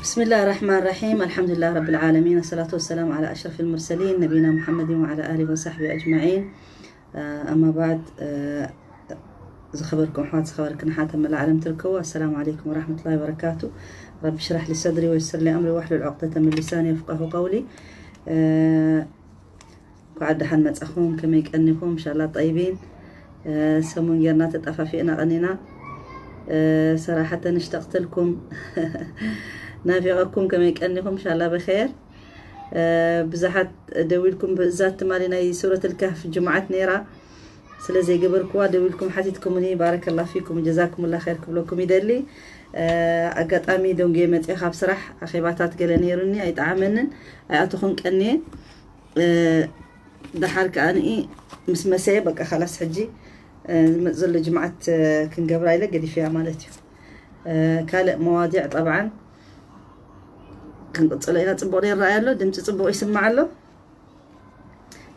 بسم الله الرحمن الرحيم. الحمد لله رب العالمين. الصلاة والسلام على أشرف المرسلين نبينا محمد وعلى آله وصحبه أجمعين. آه، أما بعد، آه، ዝኸበርኩም ኣሕዋት፣ ዝኸበርክን ኣሓት ኣብ መላእ ዓለም ትርከቡ፣ السلام عليكم ورحمة الله وبركاته. رب اشرح لي صدري ويسر لي أمري واحلل عقدة من لساني يفقهوا قولي. آه، እንኳዕ ደሓን መጻኹም። ከመይ ቀኒኹም? ኢንሻላህ ጠይቢን። ሰሙን ጌርና ተጠፋፊእና ቀኒና። ሰራሓተን እሽተቕትልኩም ናፊቐኩም። ከመይ ቀኒኹም? ኢንሻላህ ብኸየር። ብዙሓት ደዊልኩም ብእዛ ትማሊ ናይ ሱረት ልካህፍ ጅሙዓት ነይራ ስለ ዘይገበርኩዋ ደዊልኩም ሓቲትኩምኒ። ባረከላ ፊኩም ጀዛኩምላ ኸይር ክብለኩም ይደሊ። ኣጋጣሚ ደንጎየ መፅየ ካብ ስራሕ ኣኼባታት ገለ ነይሩኒ ኣይጠዓመንን ኣይኣተኹን ቀኒየ። ደሓር ከኣ ንኢ ምስ መሰየ በቃ ካላስ ሕጂ ዝመፅ ዘሎ ጅምዓት ክንገብራ ኢለ ገዲፈያ ማለት እዩ። ካልእ መዋዲዕ ጠብዓን ክንቅፅሎ ኢና። ፅቡቕ ይረኣይ ኣሎ፣ ድምፂ ፅቡቕ ይስማዕ ኣሎ።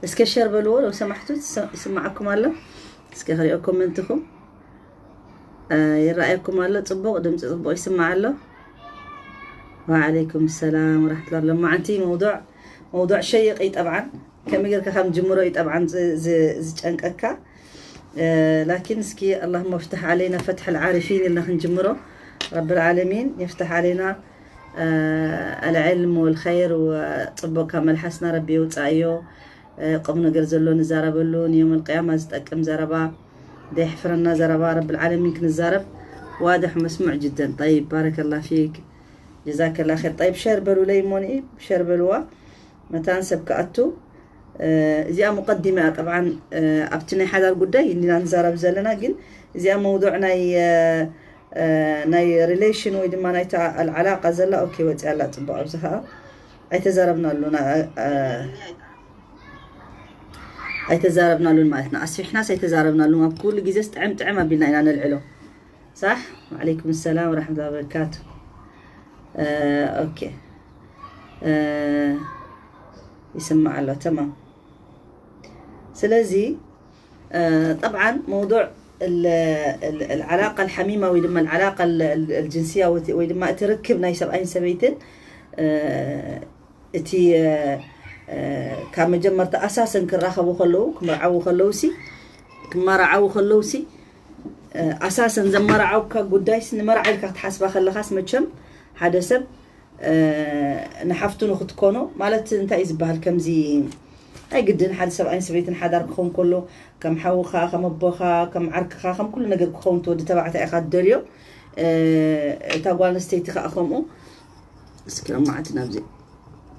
እስከ ሸር በልዎ ለው ሰማሕቱ ይስማዓኩም ኣሎ። እስከ ክሪኦ ኮመንትኹም ይረኣየኩም ኣሎ። ፅቡቕ ድምፂ ፅቡቕ ይስማዕ ኣሎ። ወዓለይኩም ሰላም ወራሕመቱላ። ሎማዓንቲ መውዱዕ መውዱዕ ሸይቕ እዩ ጠብዓን። ከመይ ጌርካ ከም ጅምሮ እዩ ጠብዓን ዝ- ዝ- ዝጨንቀካ። ላኪን እስኪ اللهم افتح علينا فتح العارفين ኢልና ክንጅምሮ። ረቢ العالمين يفتح علينا العلم والخير، ወፅቡቕ ካብ መልሓስና ረቢ የውፃእዮ። ቁም ነገር ዘሎ ንዛረበሉ ንዮም القيامة ዝጠቅም ዘረባ ደይሕፍረና ዘረባ ረቢ العالمين ክንዛረብ። واضح مسموع جدا. طيب بارك الله فيك جزاك الله خير. طيب ሸር በሉለይ እሞኒ ሸር በልዋ መታን ሰብ ክኣቱ። እዚኣ ሙቀዲማ እያ ጠብዓን። ኣብቲ ናይ ሓዳር ጉዳይ እንዲና ንዛረብ ዘለና ግን እዚኣ መውዱዕ ናይ ናይ relation ወይ ድማ ናይታ العلاقة ዘላ ኦኬ ወፂያ ኣላ ፅቡቅ ኣብዚ ከዓ ኣይተዛረብናሉን ኣይተዛረብናሉን ማለት ነው። ኣስፊሕናስ ኣይተዛረብናሉን ኣብ ኩሉ ግዜስ ጥዕም ጥዕም ኣቢልና ኢና ነልዕሎ። صح؟ وعليكم السلام ورحمة الله وبركاته. ኦኬ ይስማዕ ኣሎ ተማም። ስለዚ ጠብዓን መውዱዕ العلاقة الحميمة ወይ ድማ العلاقة الجنسية ወይ ድማ እቲ ርክብ ናይ ሰብኣይን ሰበይትን እቲ ካብ መጀመርታ ኣሳሰን ክራኸቡ ከለዉ ክምርዓዉ ከለዉ ሲ ክመራዓዉ ከለዉ ሲ ኣሳሰን ዘመራዓውካ ጉዳይስ ንመርዓ ኢልካ ክትሓስባ ከለኻስ መቸም ሓደ ሰብ ንሓፍቱ ንክትኮኖ ማለት እንታይ እዩ ዝበሃል ከምዚ ናይ ግድን ሓደ ሰብኣይን ሰበይትን ሓዳር ክኸውን ከሎ ከም ሓውኻ ከም ኣቦኻ ከም ዓርክኻ ከም ኩሉ ነገር ክኸውን ትወዲ ተባዕታይ ኢኻ ትደልዮ። እታ ጓል ኣንስተይቲ ከዓ ከምኡ እስኪ ሎማዓንቲ ናብዚ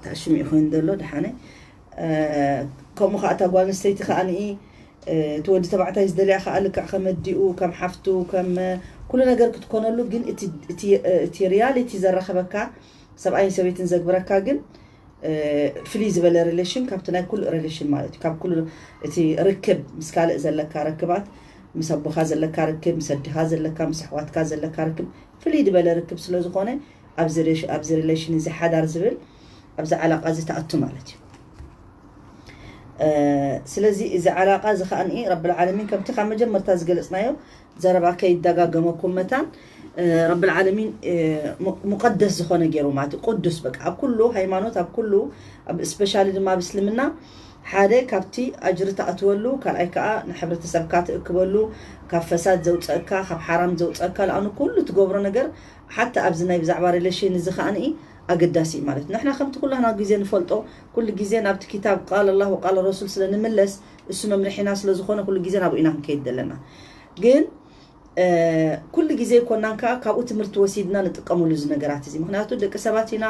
ተሽሚዑ ኮይኑ ዘሎ ደሓነ ከምኡ ከዓ እታ ጓል ኣንስተይቲ ከዓ ንኢ እቲ ወዲ ተባዕታይ ዝደልያ ከዓ ልክዕ ከም ኣዲኡ ከም ሓፍቱ ከም ኩሉ ነገር ክትኮነሉ ግን እቲ reality ዘራኸበካ ሰብኣይን ሰበይትን ዘግብረካ ግን ፍልይ ዝበለ relation ካብቲ ናይ ኩሉ relation ማለት እዩ ካብ ኩሉ እቲ ርክብ ምስ ካልእ ዘለካ ርክባት ምስ ኣቦኻ ዘለካ ርክብ ምስ ኣዲኻ ዘለካ ምስ ኣሕዋትካ ዘለካ ርክብ ፍልይ ዝበለ ርክብ ስለ ዝኾነ ኣብዚ relation እዚ ሓዳር ዝብል ኣብዚ ዓላቃ እዚ ተኣቱ ማለት እዩ። ስለዚ እዚ ዓላቃ እዚ ከዓ ረቢ العالمين ከምቲ ካብ መጀመርታ ዝገለፅናዮ ዘረባ ከይደጋገመኩም መታን ረቢ العالمين ሙቀደስ ዝኾነ ገይሩ ማለት እዩ። ቅዱስ በቃ ኣብ ኩሉ ሃይማኖት ኣብ ኩሉ especially ድማ ኣብ እስልምና ሓደ ካብቲ ኣጅሪ ትኣትወሉ ካልኣይ ከዓ ንሕብረተሰብካ ትእክበሉ ካብ ፈሳድ ዘውፀእካ ካብ ሓራም ዘውፀእካ ለኣኑ ኩሉ ትገብሮ ነገር ሓታ ኣብዚ ናይ ብዛዕባ relation እዚ ከዓ ኣገዳሲ እዩ ማለት ንሕና ከምቲ ኩላህና ግዜ ንፈልጦ ኩሉ ግዜ ናብቲ ኪታብ ቃል ኣላህ ወቃል ረሱል ስለ ንምለስ እሱ መምርሒና ስለ ዝኾነ ኩሉ ግዜ ናብኡ ኢና ክንከይድ ዘለና ግን ኩሉ ግዜ ኮናን ከዓ ካብኡ ትምህርቲ ወሲድና ንጥቀመሉ እዚ ነገራት እዚ ምክንያቱ ደቂ ሰባት ኢና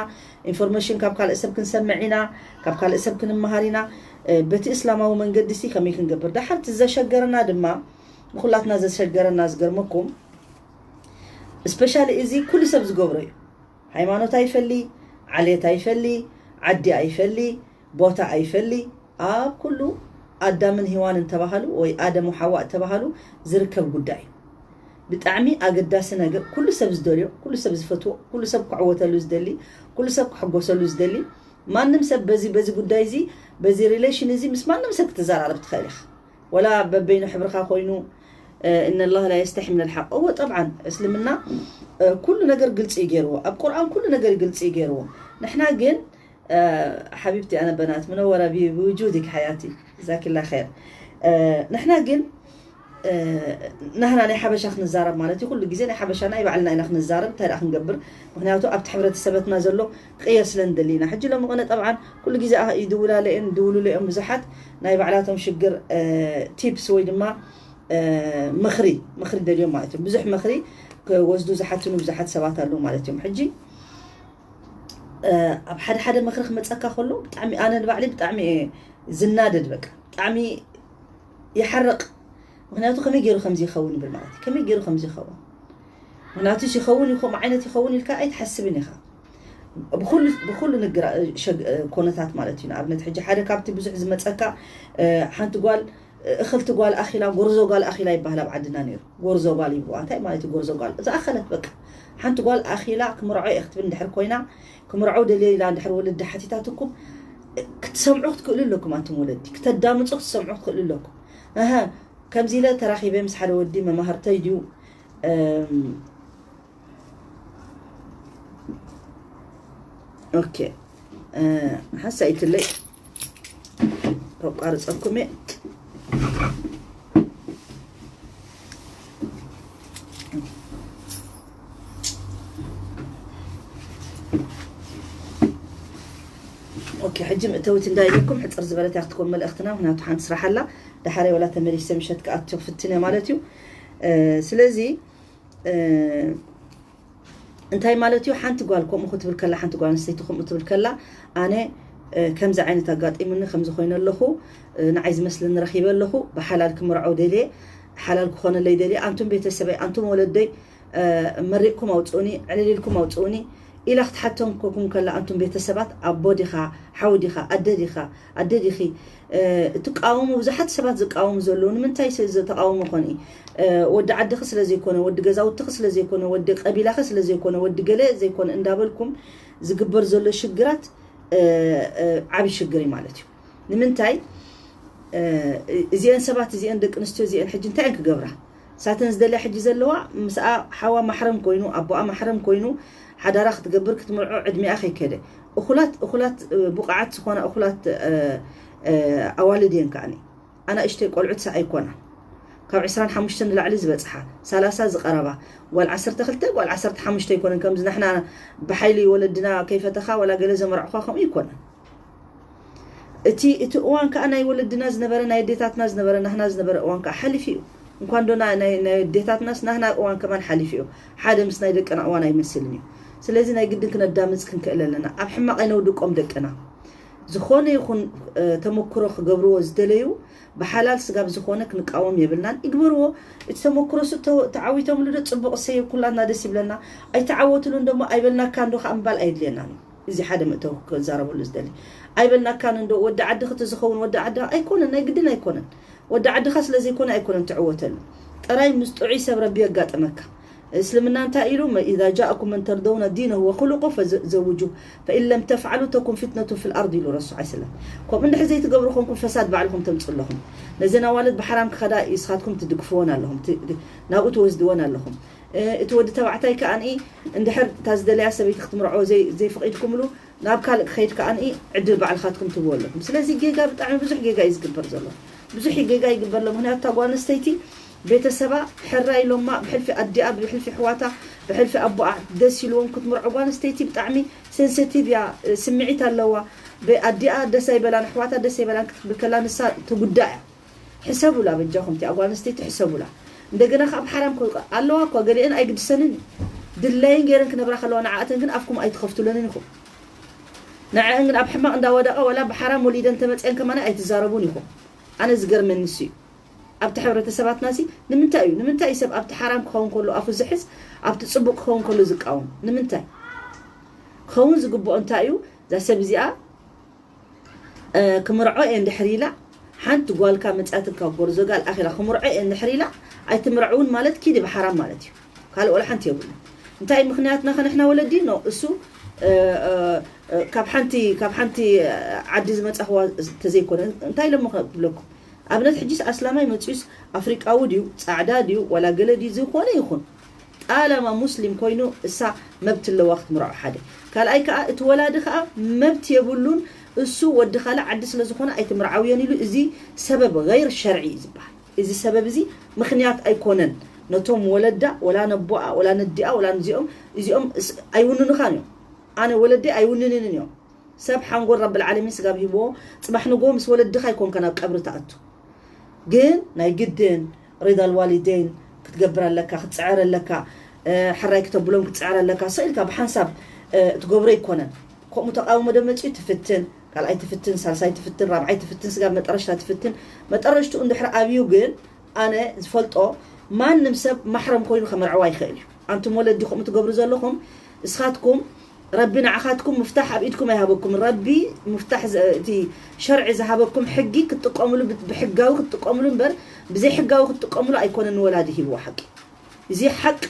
ኢንፎርሜሽን ካብ ካልእ ሰብ ክንሰምዕ ኢና ካብ ካልእ ሰብ ክንመሃር ኢና በቲ እስላማዊ መንገዲ ሲ ከመይ ክንገብር ደሓርቲ ዘሸገረና ድማ ንኩላትና ዘሸገረና ዝገርመኩም especially እዚ ኩሉ ሰብ ዝገብሮ እዩ ሃይማኖት ኣይፈሊ ዓሌት ኣይፈሊ ዓዲ ኣይፈሊ ቦታ ኣይፈሊ ኣብ ኩሉ ኣዳምን ሂዋንን ተባሃሉ ወይ ኣደም ሓዋ ተባሃሉ ዝርከብ ጉዳይ ብጣዕሚ ኣገዳሲ ነገር ኩሉ ሰብ ዝደልዮ ኩሉ ሰብ ዝፈትዎ ኩሉ ሰብ ክዕወተሉ ዝደሊ ኩሉ ሰብ ክሕጎሰሉ ዝደሊ ማንም ሰብ በዚ በዚ ጉዳይ እዚ በዚ relation እዚ ምስ ማንም ሰብ ክትዘራረብ ትኽእል ኢኻ ወላ በበይኑ ሕብርኻ ኮይኑ إن الله لا يستحي من الحق እወ ጠብዓን እስልምና ኩሉ ነገር ግልፂ እዩ ገይርዎ። ኣብ ቁርኣን ኩሉ ነገር ግልፂ እዩ ገይርዎ። ንሕና ግን ሓቢብቲ ኣነ በናት ምነወረ ብውጁድክ ሓያቲ ዛኪላ ኸይር። ንሕና ግን ናህና ናይ ሓበሻ ክንዛረብ ማለት እዩ። ኩሉ ግዜ ናይ ሓበሻ ናይ ባዕልና ኢና ክንዛረብ። እንታይ ደኣ ክንገብር? ምክንያቱ ኣብቲ ሕብረተሰበትና ዘሎ ክቕየር ስለ ንደሊ ኢና። ሕጂ ሎሚ ቅነ ጠብዓን ኩሉ ግዜ ይድውላለ እየን፣ ይድውሉለ እዮም ብዙሓት ናይ ባዕላቶም ሽግር ቲፕስ ወይ ድማ ምኽሪ ምኽሪ ደልዮም ማለት እዮም። ብዙሕ ምኽሪ ክወስዱ ዝሓትኑ ብዙሓት ሰባት ኣለዉ ማለት እዮም። ሕጂ ኣብ ሓደ ሓደ ምኽሪ ክመፀካ ከሎ ብጣዕሚ ኣነ ንባዕለይ ብጣዕሚ እየ ዝናደድ። በቃ ብጣዕሚ ይሓርቕ። ምክንያቱ ከመይ ገይሩ ከምዚ ይኸውን ይብል ማለት እዩ። ከመይ ገይሩ ከምዚ ይኸውን? ምክንያቱ ይኸውን ይኸም ዓይነት ይኸውን ኢልካ ኣይትሓስብን ኢኻ። ብኩሉ ንግራ ኮነታት ማለት እዩ። ንኣብነት ሕጂ ሓደ ካብቲ ብዙሕ ዝመፀካ ሓንቲ ጓል እኽልቲ ጓል ኣኺላ ጎርዞ ጓል ኣኺላ ይበሃል ኣብ ዓድና ነይሩ። ጎርዞ ጓል ይብዋ እንታይ ማለት እዩ? ጎርዞ ጓል ዝኣኸለት በቃ ሓንቲ ጓል ኣኺላ ክምርዖ እየ ክትብል እንድሕር ኮይና ክምርዖ ደልየ ኢላ እንድሕር ወለዲ ሓቲታትኩም ክትሰምዑ ክትክእሉ ኣለኩም። ኣንቱም ወለዲ ክተዳምፁ ክትሰምዑ ክትክእሉ ኣለኩም። እሀ ከምዚ ኢለ ተራኺበ ምስ ሓደ ወዲ መማህርተይ ድዩ ኦኬ ሓሳይትለይ ከቋርፀኩም እየ። ኦኬ ሕጂ ምእተውቲ እንዳይለኩም ሕፅር ዝበለት እያ ክትኮን መልእኽትና። ምክንያቱ ሓንቲ ስራሕ ኣላ ዳሓረይ ወላ ተመሊሰ ምሸት ክኣትዮ ክፍትን እየ ማለት እዩ። ስለዚ እንታይ ማለት እዩ? ሓንቲ ጓል ከምኡ ክትብል ከላ ሓንቲ ጓል ኣንስተይቲ ከምኡ ትብል ከላ ኣነ ከምዚ ዓይነት ኣጋጢሙኒ ከምዚ ኮይነ ኣለኹ፣ ንዓይ ዝመስለኒ ረኺበ ኣለኹ፣ ብሓላል ክምርዖ ደልየ፣ ሓላል ክኾነለይ ደልየ፣ ኣንቱም ቤተሰበይ ኣንቱም ወለደይ መሪቕኩም ኣውፅኡኒ፣ ዕልል ኢልኩም ኣውፅኡኒ ኢላ ክትሓቶም ኮኩም ከላ ኣንቱም ቤተሰባት ኣቦ ዲኻ ሓው ዲኻ ኣደ ዲኻ ኣደ ዲኺ ትቃወሙ ብዙሓት ሰባት ዝቃወሙ ዘለዉ ንምንታይ ዝተቃወሙ ኮን ወዲ ዓድኺ ስለ ዘይኮነ ወዲ ገዛውትኺ ስለ ዘይኮነ ወዲ ቀቢላኺ ስለ ዘይኮነ ወዲ ገለ ዘይኮነ እንዳበልኩም ዝግበር ዘሎ ሽግራት ዓብዪ ሽግር እዩ ማለት እዩ። ንምንታይ እዚአን ሰባት እዚአን ደቂ ኣንስትዮ እዚአን ሕጂ እንታይ እየን ክገብራ? ሳተን ዝደልያ ሕጂ ዘለዋ ምስኣ ሓዋ ማሕረም ኮይኑ ኣቦኣ ማሕረም ኮይኑ ሓዳራ ክትገብር ክትምርዖ ዕድሚኣ ከይከደ እኹላት እኹላት ብቑዓት ዝኾና እኹላት ኣዋልድ እየን ከዓኒ ኣናእሽተይ ቆልዑት ሰ ኣይኮና ካብ ዕስራን ሓሙሽተን ንላዕሊ ዝበፅሓ ሰላሳ ዝቐረባ ጓል ዓሰርተ ክልተ ጓል ዓሰርተ ሓሙሽተ ኣይኮነን ከምዚ ናሕና ብሓይሊ ወለድና ከይፈተኻ ወላ ገለ ዘመርዕኳ ከምኡ ይኮነን እቲ እቲ እዋን ከዓ ናይ ወለድና ዝነበረ ናይ ኣዴታትና ዝነበረ ናህና ዝነበረ እዋን ከዓ ሓሊፉ እዩ። እንኳን ዶ ናይ ኣዴታትናስ ናህና እዋን ከማን ሓሊፉ እዩ። ሓደ ምስ ናይ ደቅና እዋን ኣይመስልን እዩ። ስለዚ ናይ ግድን ክነዳምፅ ክንክእል ኣለና። ኣብ ሕማቕ ኣይነውድቆም ደቅና። ዝኾነ ይኹን ተመክሮ ክገብርዎ ዝደለዩ ብሓላል ስጋብ ዝኾነ ክንቃወም የብልናን። ይግበርዎ። እቲ ተመክሮ ሱ ተዓዊቶምሉ ዶ ፅቡቕ እሰይ ኩላትና ደስ ይብለና። ኣይተዓወትሉን ደሞ ኣይበልናካን ዶ ከዓ ምባል ኣይድልየናን እዩ። እዚ ሓደ ምእተው ክዛረበሉ ዝደሊ ኣይበልናካን እንዶ ወዲ ዓዲ ክቲ ዝኸውን ወዲ ዓዲ ኣይኮነን ናይ ግድን ኣይኮነን ወዲ ዓድኻ ስለ ዘይኮነ ኣይኮነን ትዕወተሉ ጥራይ ምስ ጥዑይ ሰብ ረቢ የጋጥመካ እስልምና እንታይ ኢሉ إذا جاءكم من ترضون دينه وخلقه فزوجوه فإن لم تفعلوا تكن فتنة في الأرض ኢሉ ረሱል ዓ ሰለም ከምኡ እንድሕር ዘይትገብሩ ኮንኩም ፈሳድ ባዕልኹም ተምፁ ኣለኹም ነዘን ኣዋልድ ብሓራም ክኸዳ ይስኻትኩም ትድግፍዎን ኣለኹም ናብኡ ትወስድዎን ኣለኹም እቲ ወዲ ተባዕታይ ከኣ እንድሕር እታ ዝደለያ ሰበይቲ ክትምርዖ ዘይፈቒድኩምሉ ናብ ካልእ ክኸይድ ከኣ ዕድል ባዕልኻትኩም ትህብዎ ኣለኩም። ስለዚ ጌጋ ብጣዕሚ ብዙሕ ጌጋ እዩ ዝግበር ዘሎ። ብዙሕ ጌጋ ይግበር ኣሎ። ምክንያቱ እታ ጓል ኣንስተይቲ ቤተሰባ ሕራይ ኢሎማ ብሕልፊ ኣዲኣ ብሕልፊ ኣሕዋታ ብሕልፊ ኣቦኣ ደስ ኢልዎም ክትምርዖ ጓል ኣንስተይቲ ብጣዕሚ sensitive እያ፣ ስምዒት ኣለዋ። ኣዲኣ ደስ ኣይበላን ኣሕዋታ ደስ ኣይበላን ክትብል ከላ ንሳ ትጉዳእ እያ። ሕሰቡላ በጃኹም እቲኣ ጓል ኣንስተይቲ ሕሰቡላ። እንደገና ከዓ ብሓራም ከ ኣለዋ እኳ ገሊአን ኣይግድሰንን እዩ ድላየን ገይረን ክነብራ ከለዋ ንዓኣተን ግን ኣፍኩም ኣይትኸፍቱለንን ኢኹም። ንዐአን ግን ኣብ ሕማቕ እንዳወደቐ ወላ ብሓራም ወሊደን ተመፅአን ከማና ኣይትዛረቡን ኢኹም። ኣነ ዝገርመኒ እሱ እዩ። ኣብቲ ሕብረተሰባትና ሲ ንምንታይ እዩ ንምንታይ እዩ ሰብ ኣብቲ ሓራም ክኸውን ከሎ ኣፉ ዝሕዝ ኣብቲ ፅቡቅ ክኸውን ከሎ ዝቃወም ንምንታይ? ክኸውን ዝግብኦ እንታይ እዩ? እዛ ሰብ እዚኣ ክምርዖ እየ እንድሕር ኢላ ሓንቲ ጓልካ መፅያትካ ጎርዞ ጋል ኣኺላ ክምርዖ እየ እንድሕር ኢላ ኣይትምርዕውን ማለት ኪዲ ብሓራም ማለት እዩ። ካልእ ወላ ሓንቲ የብሉ። እንታይ ምክንያትና ከነሕና ወለዲ ኖ እሱ ካብ ሓንቲ ካብ ሓንቲ ዓዲ ዝመፃኽዋ ተዘይኮነ እንታይ ኢሎሞ ክብለኩም ኣብነት ሕጂስ ኣስላማይ መፅዩስ ኣፍሪቃዊ ድዩ ፃዕዳ ድዩ ዋላ ገለ ድዩ ዝኾነ ይኹን ጣለማ ሙስሊም ኮይኑ እሳ መብት ኣለዋ ክትምርዖ ሓደ። ካልኣይ ከዓ እቲ ወላዲ ከዓ መብት የብሉን፣ እሱ ወዲ ካልእ ዓዲ ስለ ዝኾነ ኣይትምርዓውዮን ኢሉ፣ እዚ ሰበብ ገይር ሸርዒ እዩ ዝበሃል። እዚ ሰበብ እዚ ምኽንያት ኣይኮነን። ነቶም ወለዳ ወላ ነቦኣ ወላ ነዲኣ ወላ ነዚኦም፣ እዚኦም ስ-፣ ኣይውንኑኻን እዮም። ኣነ ወለደይ ኣይውንንንን እዮም። ሰብ ሓንጎል ረብል ዓለሚን ስጋብ ሂብዎ፣ ጽባሕ ንግሆ ምስ ወለድኻ ኣይኮንካ ናብ ቀብሪ ትኣቱ። ግን ናይ ግድን ሪዳ ልዋሊደይን ክትገብር ኣለካ፣ ክትጽዕር ኣለካ፣ እ፣ ሕራይ ክተብሎም ክትጽዕር ኣለካ። ስቕ ኢልካ ብሓንሳብ፣ እ፣ ትገብሮ ኣይኮነን። ከምኡ ተቃውሞ ዶ መጺኡ ትፍትን፣ ካልኣይ ትፍትን፣ ሳልሳይ ትፍትን፣ ራብዓይ ትፍትን፣ ስጋብ መጠረሽታ ትፍትን። መጠረሽትኡ እንድሕር ኣብዩ ግን ኣነ ዝፈልጦ ማንም ሰብ ማሕረም ኮይኑ ከመርዕዋ ይኽእል እዩ። ኣንቱም ወለዲ ከምኡ ትገብሩ ዘለኹም እስኻትኩም ረቢ ንዓኻትኩም ምፍታሕ ኣብ ኢድኩም ኣይሃበኩም። ረቢ ምፍታሕ ዘ-፣ እቲ ሸርዒ ዝሃበኩም ሕጊ ክትጥቀሙሉ ብ-፣ ብሕጋዊ ክትጥቀሙሉ እምበር ብዘይሕጋዊ ክትጥቀሙሉ ኣይኮነን ንወላዲ ሂብዎ ሓቂ። እዚ ሓቅ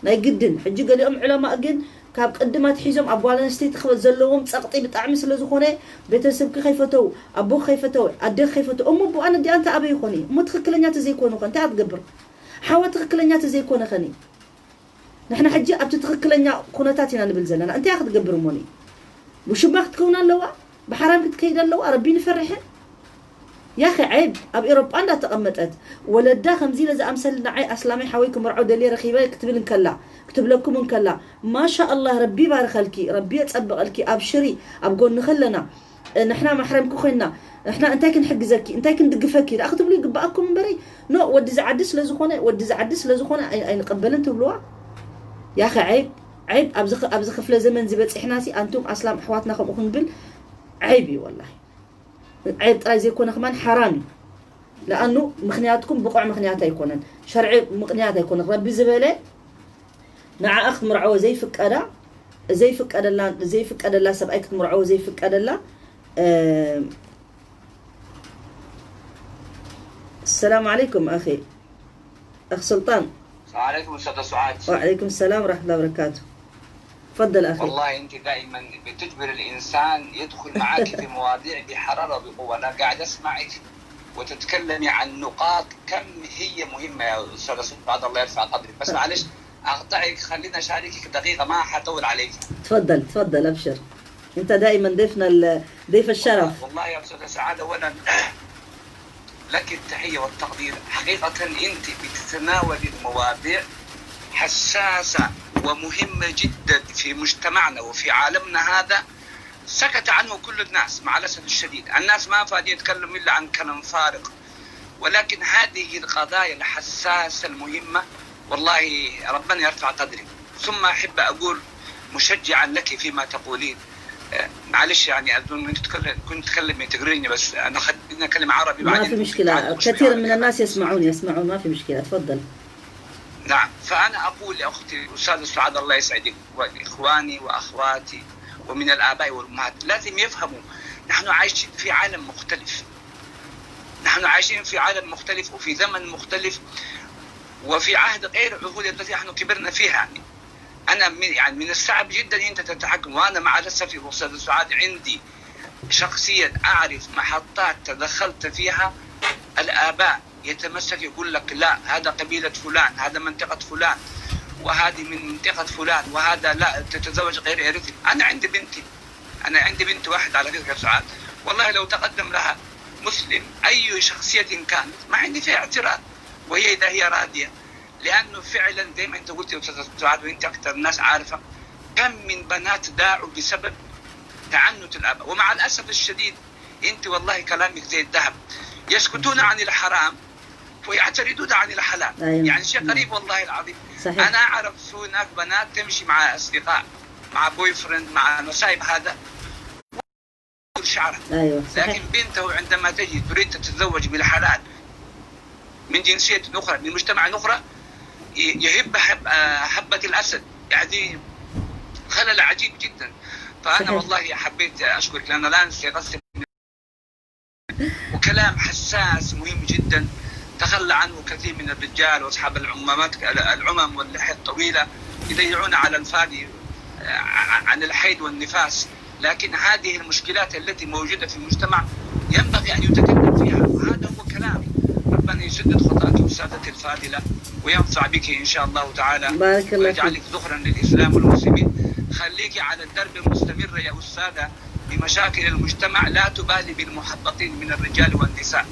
ናይ ግድን። ሕጂ ገሊኦም ዑለማእ ግን ካብ ቅድም ኣትሒዞም ኣብ ጓል ኣንስተይቲ ክበ-፣ ዘለዎም ጸቕጢ ብጣዕሚ ስለ ዝኾነ ቤተሰብኪ ከይፈተው፣ ኣቦኪ ከይፈተው፣ ኣደኪ ከይፈተው፣ እሞ ኣቦኣ ነዲኣ እንታይ ኣበይ ይኾን እዩ? እሞ ትኽክለኛ ተዘይኮኑ ኸ እንታይ ኣትገብር? ሓዋ ትኽክለኛ ተዘይኮነ ኸኒ? ንሕና ሕጂ ኣብቲ ትኽክለኛ ኩነታት ኢና ንብል ዘለና። እንታይ ክትገብር እሞኒ? ውሽማ ክትከውን ኣለዋ? ብሓራም ክትከይድ ኣለዋ? ረቢ ንፈርሕን? ያኺ ዔብ ኣብ ኤሮጳ እንዳተቐመጠት ወለዳ ከምዚ ኢለ ዝኣምሰል ንዓይ ኣስላማይ ሓወይ ክምርዖ ደልየ ረኺበ ክትብል እንከላ፣ ክትብለኩም እንከላ፣ ማሻ ኣላህ ረቢ ይባርኸልኪ፣ ረቢ የጸብቐልኪ፣ ኣብሽሪ ኣብ ጎንኺ ኣለና፣ ንሕና ማሕረምኪ ኮይንና፣ ንሕና እንታይ ክንሕግዘኪ፣ እንታይ ክንድግፈኪ ደኣ ክትብሉ ይግብኣኩም እምበሪ፣ ኖ ወዲ ዝዓዲ ስለ ዝኾነ፣ ወዲ ዝዓዲ ስለ ዝኾነ ኣይ-፣ ኣይንቐበልን ትብልዋ? ያኺ ዔብ፣ ዔብ ኣብዚ ኽ-፣ ኣብዚ ክፍለ ዘመን እዚ በጺሕናሲ ኣንቱም ኣስላም ኣሕዋትና ከምኡ ክንብል ዔብ እዩ ወላሂ። ዔብ ጥራይ ዘይኮነ ከማን ሓራም እዩ። ለኣኑ ምኽንያትኩም ብቑዕ ምኽንያት ኣይኮነን፣ ሸርዒ ምኽንያት ኣይኮነን። ረቢ ዝበለ ንዓኣ ክትምርዐዎ ዘይፍቀዳ፣ ዘይፍቀደላ፣ ዘይፍቀደላ ሰብኣይ ክትምርዐዎ ዘይፍቀደላ፣ እ፣ السلام عليكم أخي، أخ سلطان. السلام عليكم أستاذة سعاد. وعليكم السلام ورحمة الله وبركاته. تفضل أخي. والله أنت دائما بتجبر الإنسان يدخل معك في مواضيع بحرارة وبقوة. أنا قاعد أسمعك وتتكلمي عن نقاط كم هي مهمة يا أستاذة سعاد، الله يرفع قدرك. بس معلش، أقطعك، خليني أشاركك دقيقة، ما حطول عليك. تفضل، تفضل، أبشر. أنت دائما ضيفنا ال-، ضيف الشرف. والله يا أستاذة سعاد، أولا لك التحية والتقدير. حقيقة أنت بتتناولي المواضيع حساسة ومهمة جدا في مجتمعنا وفي عالمنا هذا. سكت عنه كل الناس، مع الأسف الشديد. الناس ما فاضيين يتكلموا إلا عن كلام فارغ. ولكن هذه القضايا الحساسة المهمة، والله ربنا يرفع قدرك. ثم أحب أقول مشجعا لك فيما تقولين. آه، معلش، يعني، أظن أنت تتكلم، كنت تتكلمي تقريني، بس أنا خليني أتكلم عربي، ما بعدين في ممكن مشكلة، تعالوا تسمعوا كثير من الناس يسمعون، يسمعون، ما في مشكلة، تفضل. نعم، فأنا أقول لأختي الأستاذة سعاد، الله يسعدك، وإخواني وأخواتي ومن الآباء والأمهات، لازم يفهموا نحن عايشين في عالم مختلف. نحن عايشين في عالم مختلف وفي زمن مختلف وفي عهد غير العهود التي نحن كبرنا فيها. أنا من، يعني، من الصعب جدًا أنت تتحكم، وأنا مع الأسف يا أستاذ سعاد عندي شخصيًا أعرف محطات تدخلت فيها الآباء يتمسك يقول لك: "لا، هذا قبيلة فلان، هذا منطقة فلان، وهذه من منطقة فلان، وهذا لا، تتزوج غير إرثي." أنا عندي بنتي، أنا عندي بنت واحدة على فكرة سعاد، والله لو تقدم لها مسلم أي شخصية كانت ما عندي فيها اعتراض، وهي إذا هي راضية، لأنه فعلًا زي ما أنت قلت يا أستاذة سعاد، وأنت أكثر الناس عارفة كم من بنات ضاعوا بسبب تعنت الآباء. ومع الأسف الشديد، أنت والله كلامك زي الذهب، يسكتون عن الحرام ويعترضون عن الحلال. أيوة. يعني شيء غريب والله العظيم. صحيح. أنا أعرف شو هناك بنات تمشي مع أصدقاء، مع بوي فريند، مع نصايب هذا، شعرها. أيوة، صحيح. لكن بنته عندما تجي تريد تتزوج بالحلال من جنسية أخرى، من مجتمع أخرى، ي-، يهب هب-، آه، هبة الأسد. يعني خلل عجيب جدًا. فأنا صحيح. والله حبيت أشكرك لأن الآن استيقظت. وكلام حساس مهم جدًا تخلى عنه كثير من الرجال وأصحاب العمامات، العمم واللحية الطويلة يضيعون على الفاضي، آه، عن الحيض والنفاس. لكن هذه المشكلات التي موجودة في المجتمع ينبغي أن يتكلم فيها، وهذا هو كلامي. ربنا يسدد خطاك أستاذتي الفاضلة، وينفع بك إن شاء الله تعالى، بارك الله فيك. ويجعلك ذخرا للإسلام والمسلمين. خليك على الدرب المستمر يا أستاذة، بمشاكل المجتمع، لا تبالي بالمحبطين من الرجال والنساء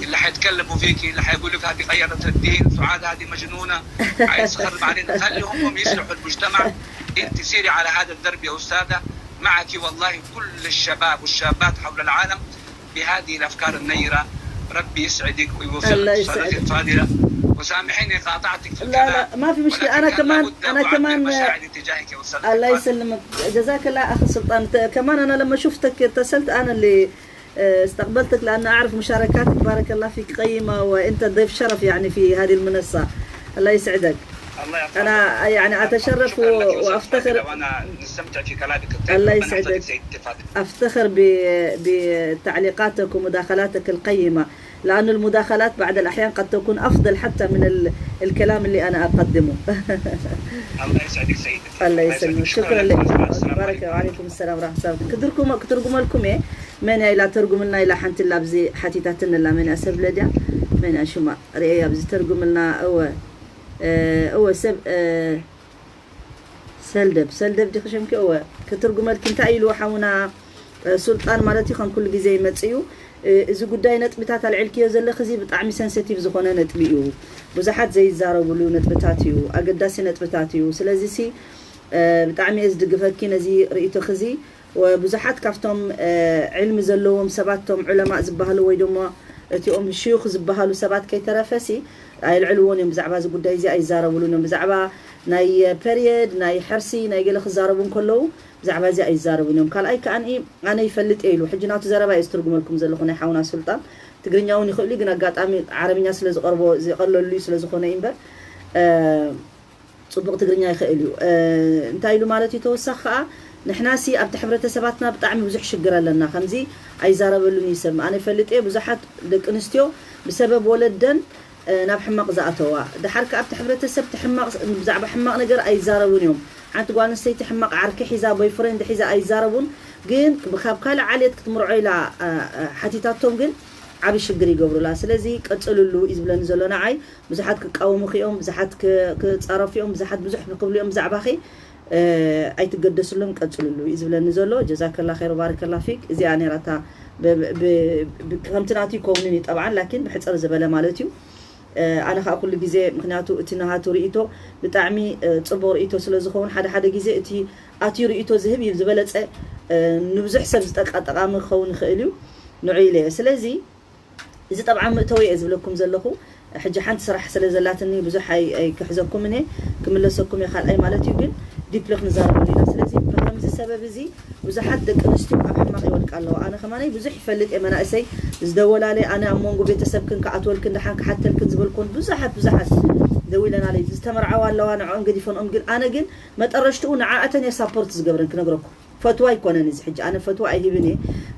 اللي حيتكلموا فيك، اللي حيقول لك: "هذه غيرت الدين، سعاد هذه مجنونة، عايز تخرب علينا". خليهم هم يصلحوا المجتمع. انت سيري على هذا الدرب يا أستاذة، معك والله كل الشباب والشابات حول العالم بهذه الأفكار النيرة. ربي يسعدك ويوفقك الله أستاذتي يسعدك. الفاضلة، وسامحيني قاطعتك في لا، الكلام، لا، ما في مشكلة. ولكن أنا كان كمان، لابد أنا أعبر كمان، مشاعري تجاهك يا أستاذتي الله الفاضلة. يسلمك. جزاك الله أخ سلطان. ت-، كمان أنا لما شفتك اتصلت، أنا اللي آه، استقبلتك، لأن أعرف مشاركاتك، بارك الله فيك، قيمة، وأنت ضيف شرف يعني في هذه المنصة. الله يسعدك. الله يرحمك. أنا يعني أتشرف شكرا لك يا أستاذتي وأفتخر، الفاضلة، وأنا نستمتع في كلامك الطيب. الله ربنا يسعدك. يحفظك سيدتي الفاضلة. أفتخر ب-، بتعليقاتك ومداخلاتك القيمة، لأن المداخلات بعض الأحيان قد تكون أفضل حتى من ال-، الكلام اللي أنا أقدمه. الله يسعدك سيدتي. الله يسلمك. شكرا لك. السلام عليكم. بارك، وعليكم السلام ورحمة الله. ክትርጉመ-፣ ክትርጉመልኩም እየ። መን እያ ኢላ ተርጉምልና ኢላ ሓንቲ ኣላ ኣብዚ ሓቲታትኒ ኣላ። መን እያ ሰብ ለድያ? መን እያ ሽማ? ርእያ ኣብዚ ተርጉምልና። እወ፣ እ፣ እወ ሰብ፣ እ፣ ሰልደብ፣ ሰልደብ ዲኺ ሽምኪ? እወ፣ ክትርጉመልኪ። እንታይ ኢሉ ሓውና፣ እ፣ ሱልጣን ማለት እዩ፣ ከም ኩሉ ግዜ ይመጽእ እዩ። እ፣ እዚ ጉዳይ ነጥብታት ኣልዒልክዮ ዘለኺ እዚ ብጣዕሚ ሰንሰቲቭ ዝኾነ ነጥቢ እዩ። ብዙሓት ዘይዛረብሉ ነጥብታት እዩ፣ ኣገዳሲ ነጥብታት እዩ። ስለዚ ሲ፣ እ፣ ብጣዕሚ እየ ዝድግፈኪ ነዚ ርእይቶኺ እዚ። ወብዙሓት ካብቶም፣ እ፣ ዕልሚ ዘለዎም ሰባት፣ እቶም ዑለማእ ዝበሃሉ ወይ ድማ እቲኦም ሽዩኽ ዝበሃሉ ሰባት ከይተረፈ ሲ ኣየልዕልዎን እዮም። ብዛዕባ እዚ ጉዳይ እዚ ኣይዛረብሉን እዮም። ብዛዕባ ናይ ፐርየድ፣ ናይ ሕርሲ፣ ናይ ገለ ክዛረቡ እንከለዉ ብዛዕባ እዚ ኣይዛረቡን እዮም። ካልኣይ ከኣ ኣነ ይፈልጥ እየ ኢሉ፣ ሕጂ ናቱ ዘረባ እየ ዝትርጉመልኩም ዘለኹ፣ ናይ ሓውና ሱልጣን። ትግርኛ እውን ይኽእሉ እዩ፣ ግን ኣጋጣሚ ዓረብኛ ስለ ዝቐርቦ ዝቐለሉ እዩ ስለ ዝኾነ እዩ እምበር፣ እ፣ ጽቡቕ ትግርኛ ይኽእል እዩ። እ፣ እንታይ ኢሉ ማለት እዩ? ተወሳኺ ከኣ ንሕናሲ ኣብቲ ሕብረተሰባትና ብጣዕሚ ብዙሕ ሽግር ኣለና። ከምዚ ኣይዛረበሉን እዩ ሰብ። ኣነ ፈልጥ እየ፣ ብዙሓት ደቂ ኣንስትዮ ብሰበብ ወለደን፣ እ፣ ናብ ሕማቕ ዝኣተዋ። ደሓር ከኣ ኣብቲ ሕብረተሰብ እቲ ሕማቕ፣ ብዛዕባ ሕማቕ ነገር ኣይዛረቡን እዮም። ሓንቲ ጓል ኣንስተይቲ ሕማቕ ዓርኪ ሒዛ፣ ቦይፍሬንድ ሒዛ ኣይዛረቡን። ግን ካብ ካልእ ዓሌት ክትምርዖ ኢላ፣ እ፣ እ፣ ሓቲታቶም ግን ዓቢ ሽግር ይገብሩላ። ስለዚ ቀጽልሉ እዩ ዝብለኒ ዘሎ ንዓይ። ብዙሓት ክቃወሙኺ እዮም፣ ብዙሓት ክ-፣ ክጻረፉ እዮም፣ ብዙሓት ብዙሕ ክብሉ እዮም ብዛዕባኺ። እ፣ ኣይትገደስሎም፣ ቀጽልሉ እዩ ዝብለኒ ዘሎ። ጀዛከላ ኸይር ወባረከላ ፊክ። እዚኣ ነይራ እታ ብ-፣ ብ-፣ ብ-፣ ከምቲ ናቱ ይከውንን እዩ ጠብዓን፣ ላኪን ብሕጽር ዝበለ ማለት እዩ። እ፣ ኣነ ኸኣ ኩሉ ግዜ፣ ምኽንያቱ እቲ ናሃቱ ርእይቶ ብጣዕሚ፣ እ፣ ጽቡቕ ርእይቶ ስለ ዝኸውን፣ ሓደ ሓደ ግዜ እቲ ኣትዩ ርእይቶ ዝህብ እዩ ዝበለጸ፣ እ፣ ንብዙሕ ሰብ ዝጠቃ-፣ ጠቓሚ ክኸውን ይኽእል እዩ። ንዑ ኢለ እየ። ስለዚ እዚ ጠብዓን መእተዊ እየ ዝብለኩም ዘለኹ። ሕጂ ሓንቲ ስራሕ ስለ ዘላትኒ ብዙሕ ኣይ-፣ ኣይክሕዘኩምን እየ፣ ክምለሰኩም እየ ካልኣይ ማለት እዩ። ግን ዲፕሊ ክንዛረበሉ ኢና። ስለዚ ብከምዚ ሰበብ እዚ ብዙሓት ደቂ ኣንስትዮ ኣብ ሕማቕ ይወድቃ ኣለዋ። ኣነ ከማነይ ብዙሕ ይፈልጥ እየ፣ መናእሰይ ዝደወላለይ፣ ኣነ ኣብ መንጎ ቤተሰብክን ክኣትወልክን ደሓን ክሓተልክን ዝበልኩን ብዙሓት ብዙሓት ደዊለናለይ። ዝተመርዓዋ ኣለዋ፣ ንዕኦም ገዲፈንኦም። ግን ኣነ ግን መጠረሽትኡ ንዓኣተን እየ ሳፖርት ዝገብረን ክነግረኩም። ፈትዋ ኣይኮነን እዚ ሕጂ፣ ኣነ ፈትዋ ኣይህብን እየ።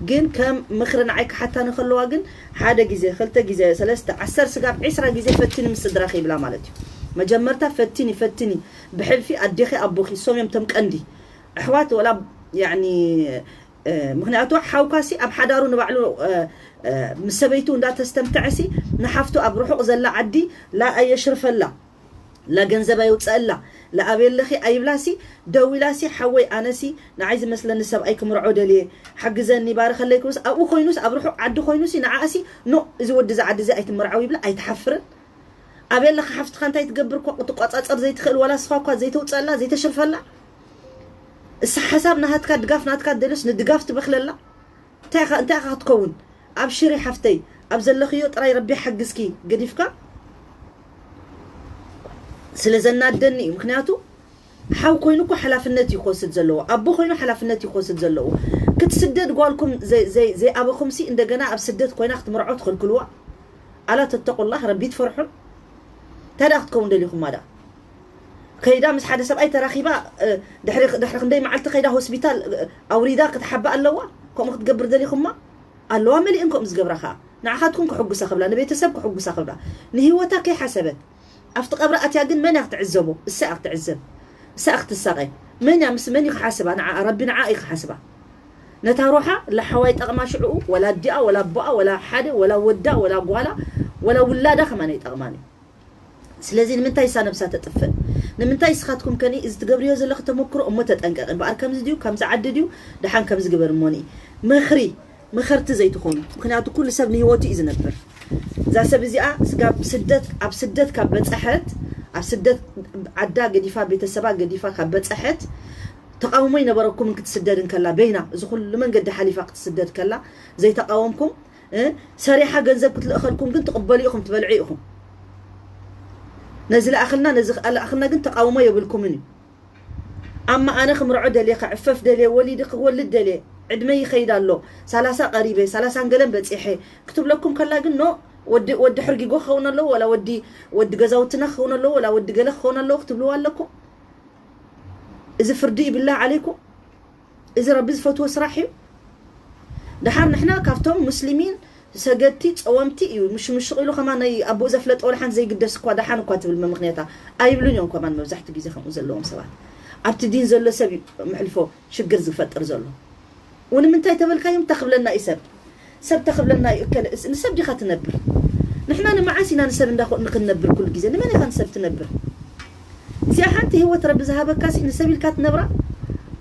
ግን ከም ምኽሪ ንዓይ ክሓታኒ ከለዋ ግን ሓደ ግዜ፣ ክልተ ግዜ፣ ሰለስተ፣ ዓሰርተ ስጋብ ዒስራ ግዜ ፈትኒ ምስ ስድራኺ ይብላ ማለት እዩ። መጀመርታ ፈትኒ፣ ፈትኒ። ብሕልፊ ኣዴኺ ኣቦኺ፣ እሶም እዮም እቶም ቀንዲ። ኣሕዋት ወላ፣ ያኒ፣ እ፣ ምኽንያቱ ሓውካሲ ኣብ ሓዳሩ ንባዕሉ፣ እ፣ እ፣ ምስ ሰበይቱ እንዳተስተምተዐሲ ንሓፍቱ ኣብ ርሑቕ ዘላ ዓዲ ላ ኣየሽርፈላ፣ ላ ገንዘብ ኣየውፀአላ፣ ላ ኣበይ ኣለኺ ኣይብላሲ፣ ደዊላሲ ሓወይ ኣነሲ ንዓይ ዝመስለኒ ሰብኣይ ክምርዖ ደልየ፣ ሓግዘኒ፣ ባርኸለይ ክብልስ ኣብኡ ኮይኑስ ኣብ ርሑቕ ዓዲ ኮይኑሲ ንዓኣሲ ኖ፣ እዚ ወዲ እዚ ዓዲ እዚ ኣይትምርዓው ይብላ። ኣይትሓፍርን? ኣበይ ኣለኻ ሓፍትኻ እንታይ ትገብር እኳ ክትቋጻጸር ዘይትኽእል፣ ዋላ ንስኻ እኳ ዘይተውፀአላ ዘይተሽርፈላ። እሳ ሓሳብ ናሃትካ ድጋፍ ናትካ ደልዮስ ንድጋፍ ትበኽለላ። እንታይ ኢኻ፣ እንታይ ኢኻ ክትከውን? ኣብሽሪ ሓፍተይ፣ ኣብ ዘለኽዮ ጥራይ ረቢ ሓግዝኪ። ገዲፍካ ስለ ዘናደኒ እዩ። ምኽንያቱ ሓው ኮይኑ እኮ ሓላፍነት እዩ ክወስድ ዘለዎ፣ ኣቦ ኮይኑ ሓላፍነት እዩ ክወስድ ዘለዎ። ክትስደድ ጓልኩም ዘይ-፣ ዘይ-፣ ዘይኣበኹምሲ እንደገና ኣብ ስደት ኮይና ክትምርዖ ትኽልክልዋ። ኣላ ተተቁላህ፣ ረቢ ትፈርሑን? እንታይ ደኣ ክትከውን ደሊኹማ ደኣ? ከይዳ ምስ ሓደ ሰብኣይ ተራኺባ፣ እ፣ ድሕሪ፣ ድሕሪ ክንደይ መዓልቲ ከይዳ ሆስፒታል፣ እ፣ ኣውሪዳ ክትሓብእ ኣለዋ? ከምኡ ክትገብር ደሊኹማ? ኣለዋ መሊእን ከምኡ ዝገብራ ኸኣ። ንዓኻትኩም ክሕጉሳ ክብላ፣ ንቤተሰብ ክሕጉሳ ክብላ። ንህይወታ ከይሓሰበት። ኣብቲ ቀብሪ ኣትያ ግን መን እያ ክትዕዘቦ? እሳ እያ ክትዕዘብ። እሳ እያ ክትሳቐ። መን እያ፣ ምስ መን እዩ ክሓስባ? ንዓ፣ ረቢ ንዓ እዩ ክሓስባ። ነታ ሮሓ ለሓዋይ ጠቕማ ሽዕኡ፣ ወላ ኣዲኣ፣ ወላ ኣቦኣ፣ ወላ ሓደ፣ ወላ ወዳ፣ ወላ ጓላ፣ ወላ ውላዳ ከማን ኣይጠቕማን እዩ። ስለዚ ንምንታይ እሳ ነብሳ ተጥፍእ? ንምንታይ እስኻትኩም ከኒ እዚ ትገብርዮ ዘለኺ ተመክሮ እሞ ተጠንቀቂ። እምበኣር ከምዚ ድዩ፣ ከምዚ ዓዲ ድዩ፣ ደሓን ከምዚ ግበር እሞኒ። ምኽሪ፣ ምኸርቲ ዘይትኾኑ። ምኽንያቱ ኩሉ ሰብ ንህይወቱ እዩ ዝነብር። እዛ ሰብ እዚኣ ስጋብ ስደት፣ ኣብ ስደት ካብ በጸሐት፣ ኣብ ስደት ዓዳ ገዲፋ፣ ቤተሰባ ገዲፋ ካብ በጸሐት፣ ተቃውሞ ይነበረኩም ክትስደድ እንከላ በይና፣ እዚ ኩሉ መንገዲ ሓሊፋ ክትስደድ ከላ ዘይተቃወምኩም፣ እ፣ ሰሪሓ ገንዘብ ክትልእኸልኩም ግን ትቕበሉ ኢኹም፣ ትበልዑ ኢኹም። ነዚ ለኣኽልና፣ ነዚ ለኣኽልና ግን ተቃውሞ የብልኩምን እዩ። ኣማ ኣነ ክምርዖ ደልየ፣ ክዕፈፍ ደልየ፣ ወሊድ ክወልድ ደልየ፣ ዕድመ ይኸይድ ኣሎ፣ ሰላሳ ቀሪበ፣ ሰላሳን ገለን በጺሐ ክትብለኩም ከላ ግን ኖ፣ ወዲ፣ ወዲ ሕርጊጎ ክኸውን ኣለዎ፣ ወላ ወዲ፣ ወዲ ገዛውትና ክኸውን ኣለዎ፣ ወላ ወዲ ገለ ክኸውን ኣለዎ ክትብልዋ ኣለኩም። እዚ ፍርዲ ይብላዕ ዓለይኩም። እዚ ረቢ ዝፈትዎ ስራሕ እዩ። ደሓር ንሕና ካብቶም ሙስሊሚን ሰገድቲ ጸወምቲ እዩ። ምሽ ምሽቕ ኢሉ ከማን ናይ ኣቦኡ ዘፍለጠ ወላ ሓንቲ ዘይግደስ እኳ ደሓን እኳ ትብል መምኽንያታ ኣይብሉን እዮም። ከማን መብዛሕትኡ ግዜ ከምኡ ዘለዎም ሰባት ኣብቲ ዲን ዘሎ ሰብ እዩ ምሕልፎ ሽግር ዝፈጥር ዘሎ። ወንምንታይ ተበልካዮም ተኽብለና እዩ ሰብ። ሰብ ተኽብለና እዩ እከለ እስ-፣ ንሰብ ዲኻ ትነብር? ንሕና ንመዓስ ኢና ንሰብ እንዳ ንክንነብር ኩሉ ግዜ? ንመን ኢኻ ንሰብ ትነብር? እዚኣ ሓንቲ ህይወት ረቢ ዝሃበካ ሲ ንሰብ ኢልካ ትነብራ?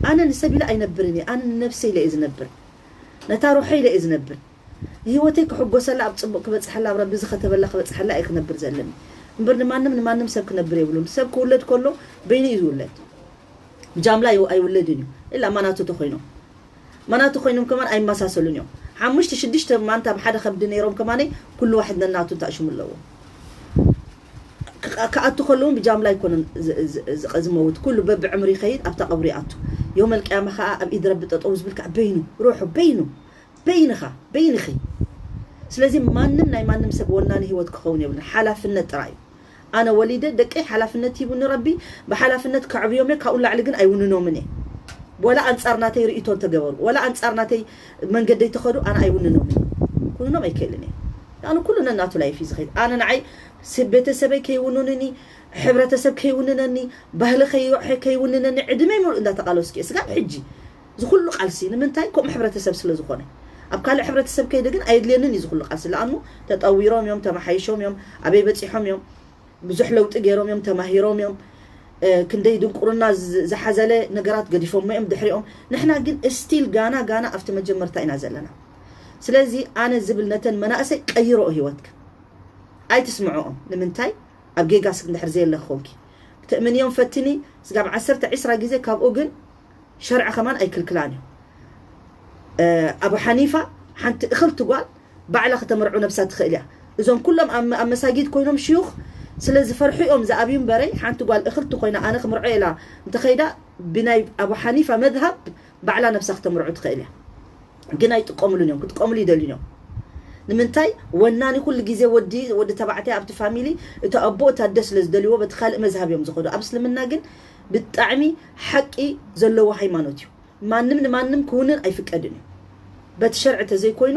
ኣነ ንሰብ ኢለ ኣይነብርን እየ። ኣነ ንነብሰ ኢለ እየ ዝነብር። ነታ ሩሐ ኢለ እየ ዝነብር። ህይወተይ ክሕጎሰላ፣ ኣብ ጽቡቕ ክበጽሐላ፣ ኣብ ረቢ ዝኸተበላ ክበጽሐላ እየ ክነብር ዘለኒ። እምበር ንማንም፣ ንማንም ሰብ ክነብር የብሉን። ሰብ ክውለድ ከሎ በይኑ እዩ ዝውለድ። ብጃምላ ይው-፣ ኣይውለድን እዩ። ኢላ ማናቱ ተኾይኖም። ማናቱ ኮይኖም ከማን ኣይመሳሰሉን እዮም። ሓሙሽተ ሽዱሽተ ማንታ ብሓደ ከብዲ ነይሮም ከማነይ ኩሉ ዋሕድ ነናቱ ተኣሽሙ ኣለዎ። ክኣ-፣ ክኣቱ ከለውን ብጃምላ ኣይኮነን ዝ-፣ ዝ-፣ ዝቐ-፣ ዝመውት። ኩሉ በብዕምሪ ይኸይድ፣ ኣብታ ቀብሪ ይኣቱ። የውመል ቅያማ ኸኣ ኣብ ኢድ ረቢ ጠጠው ዝብል ከኣ በይኑ፣ ሩሑ በይኑ፣ በይንኻ፣ በይንኺ። ስለዚ ማንም ናይ ማንም ሰብ ወናኒ ህይወት ክኸውን የብሉን። ሓላፍነት ጥራይ እዩ። ኣነ ወሊደ ደቀይ ሓላፍነት ሂቡኒ ረቢ፣ ብሓላፍነት ከዕብዮም እየ፣ ካብኡ ንላዕሊ ግን ኣይውንኖምን እየ። ወላ ኣንጻር ናተይ ርእይቶ እንተገበሩ፣ ወላ ኣንጻር ናተይ መንገደይ ተኸዱ፣ ኣነ ኣይውንኖምን እየ። ክውንኖም ኣይክእልን እየ። ኣነ ኩሉ ነናቱ ላይፍ እዩ ዝኸይድ። ኣነ ንዓይ ስ-፣ ቤተሰበይ ከይውንኑኒ፣ ሕብረተሰብ ከይውንነኒ፣ ባህሊ ከይ-፣ ከይውንነኒ ዕድመይ ሙሉእ እንዳተቃለስኩ እየ። ስጋብ ሕጂ እዚ ኩሉ ቃልሲ ንምንታይ? ከምኡ ሕብረተሰብ ስለ ዝኾነ። ኣብ ካልእ ሕብረተሰብ ከይደ ግን ኣየድልየንን እዩ እዚ ኩሉ ቃልሲ። ለኣኑ ተጠዊሮም እዮም፣ ተመሓይሾም እዮም፣ ኣበይ በጺሖም እዮም፣ ብዙሕ ለውጢ ገይሮም እዮም፣ ተማሂሮም እዮም። እ፣ ክንደይ ድንቁርና ዝ-፣ ዝሓዘለ ነገራት ገዲፎሞ እዮም ድሕሪኦም። ንሕና ግን ስቲል ጋና ጋና ኣብቲ መጀመርታ ኢና ዘለና። ስለዚ ኣነ ዝብል ነተን መናእሰይ ቀይሮኦ ህይወትክን። ኣይትስምዖኦም። ንምንታይ? ኣብ ጌጋ ስክ እንድሕር ዘየለ ክኾንኪ። ክትእምንዮም ፈትኒ፣ ስጋብ ዓሰርተ ዒስራ ግዜ ካብኡ ግን ሸርዒ ከማን ኣይክልክላን እዩ። እ፣ ኣቡ ሓኒፋ ሓንቲ እኽልቲ ጓል ባዕላ ከተመርዑ ነብሳ ትኽእል እያ። እዞም ኩሎም ኣብ፣ ኣብ መሳጊድ ኮይኖም ሽዩኽ ስለ ዝፈርሑ እዮም ዝኣብዩ እምበረይ፣ ሓንቲ ጓል እኽልቲ ኮይና ኣነ ክምርዖ ኢላ እንተኸይዳ ብናይ ኣቡ ሓኒፋ መዝሃብ ባዕላ ነብሳ ክተምርዑ ትኽእል እያ። ግን ኣይጥቀምሉን እዮም፣ ክጥቀምሉ ይደልዩን እዮም። ንምንታይ? ወናኒ ኩሉ ግዜ ወዲ፣ ወዲ ተባዕታይ ኣብቲ ፋሚሊ፣ እቲ ኣቦ፣ እቲ ኣደ ስለ ዝደልይዎ በቲ ካልእ መዝሃብ እዮም ዝኸዱ። ኣብ እስልምና ግን ብጣዕሚ ሓቂ ዘለዎ ሃይማኖት እዩ። ማንም ንማንም ክውንን ኣይፍቀድን እዩ። በቲ ሸርዒ ተዘይኮይኑ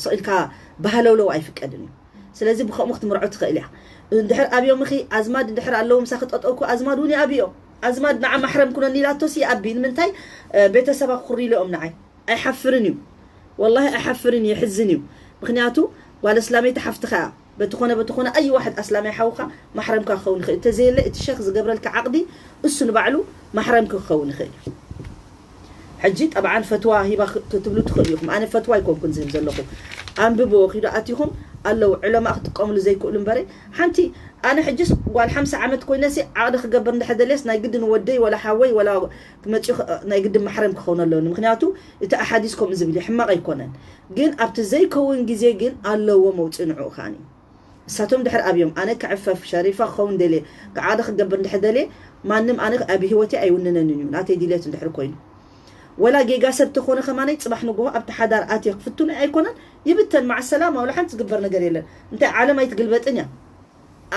ስቕ ኢልካ ባህለውለው ኣይፍቀድን እዩ። ስለዚ ብኸምኡ ክትምርዖ ትኽእል እያ። እንድሕር ኣብዮምኺ ኣዝማድ እንድሕር ኣለዉ ምሳኺ ጠጠውኩ ኣዝማድ እውን ይኣብዮ። ኣዝማድ ንዓ ማሕረም ኩነኒ ኢላቶስ ይኣቢ። ንምንታይ? እ፣ ቤተሰባ ክኹሪ ኢሎም ንዓይ። ኣይሓፍርን እዩ። ወላሂ ኣይሓፍርን እዩ፣ ይሕዝን እዩ። ምኽንያቱ ጓል እስላመይቲ ሓፍትኻ እያ። በቲ ኾነ በቲ ኾነ ኣይ ዋሕድ ኣስላማይ ሓውኻ ማሕረምካ ክኸውን ይኽእል። እንተዘየለ እቲ ሸኽ ዝገብረልካ ዓቕዲ እሱ ንባዕሉ ማሕረምኪ ክኸውን ይኽእል እዩ። ሕጂ ጠብዓን ፈትዋ ሂባ ክ-፣ ክትብሉ ትኽእሉ ኢኹም። ኣነ ፈትዋ ኣይኮንኩን ዝህብ ዘለኹ። ኣንብብዎ፣ ኪዱ ኣቲኹም ኣለዉ ዕለማ ክትጥቀምሉ ዘይክእሉ እምበረ። ሓንቲ ኣነ ሕጅስ ጓል ሓምሳ ዓመት ኮይነሲ ዓቕዲ ክገብር እንድሕር ደልየስ ናይ ግድን ወደይ ወላ ሓወይ ወላ ክመጽኡ ኽ-፣ ናይ ግድን ማሕረም ክኸውን ኣለኒ። ምኽንያቱ እቲ ኣሓዲስ ከምኡ ዝብል እዩ፣ ሕማቕ ኣይኮነን። ግን ኣብቲ ዘይከውን ግዜ ግን ኣለዎ መውጽኢ ንዕኡ ከኣኒ። እሳቶም ድሕር ኣብዮም ኣነ ክዕፈፍ ሸሪፋ ክኸውን ደልየ፣ ክዓደ ክገብር እንድሕር ደልየ፣ ማንም ኣነ ኣብ ህይወተይ ኣይውንነንን እዩ፣ ናተይ ድልየት እንድሕር ኮይኑ። ወላ ጌጋ ሰብ ተኾነ ከማነይ ጽባሕ ንግሆ ኣብቲ ሓዳር ኣትየ ክፍትኖ ኣይኮነን፣ ይብተን፣ መዓ ሰላማ፣ ወላ ሓንቲ ዝግበር ነገር የለን። እንታይ ዓለም ኣይትግልበጥን እያ።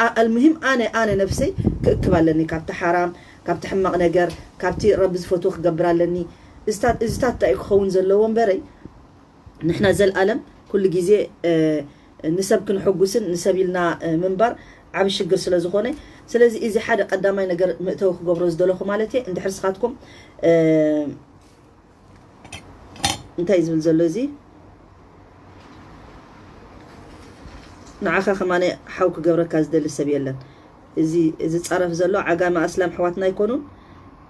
ኣ-፣ ኣልሙሂም ኣነ፣ ኣነ ነብሰይ ክእክብ ኣለኒ ካብቲ ሓራም፣ ካብቲ ሕማቕ ነገር፣ ካብቲ ረቢ ዝፈትዎ ክገብር ኣለኒ። እዝታት፣ እዝታት እንታይ እዩ ክኸውን ዘለዎ እምበረይ፣ ንሕና ዘልኣለም ኩሉ ግዜ፣ እ፣ ንሰብ ክንሕጉስን ንሰብ ኢልና፣ እ፣ ምንባር ዓቢ ሽግር ስለ ዝኾነ፣ ስለዚ እዚ ሓደ ቀዳማይ ነገር መእተዊ ክገብሮ ዝደለኹ ማለት እየ። እንድሕር ስኻትኩም፣ እ፣ እንታይ እዩ ዝብል ዘሎ እዚ? ንዓኻ ከማነ ሓው ክገብረካ ዝደሊ ሰብ የለን። እዚ ዝጻረፍ ዘሎ ዓጋመ ኣስላም ኣሕዋትና ኣይኮኑን።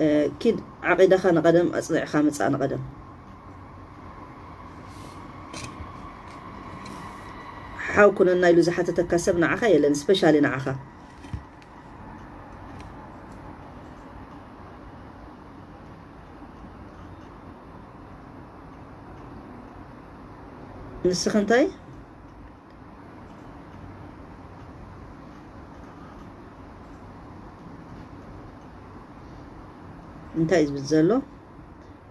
እ፣ ኪድ ዓቂዳኻ ንቐደም፣ ኣጽኒዕካ ምጻእ ንቐደም። ሓው ኩነና ኢሉ ዝሓተተካ ሰብ ንዓኻ የለን፣ ስፔሻሊ ንዓኻ። ንስኺ እንታይ? እንታይ እዩ ዝብል ዘሎ?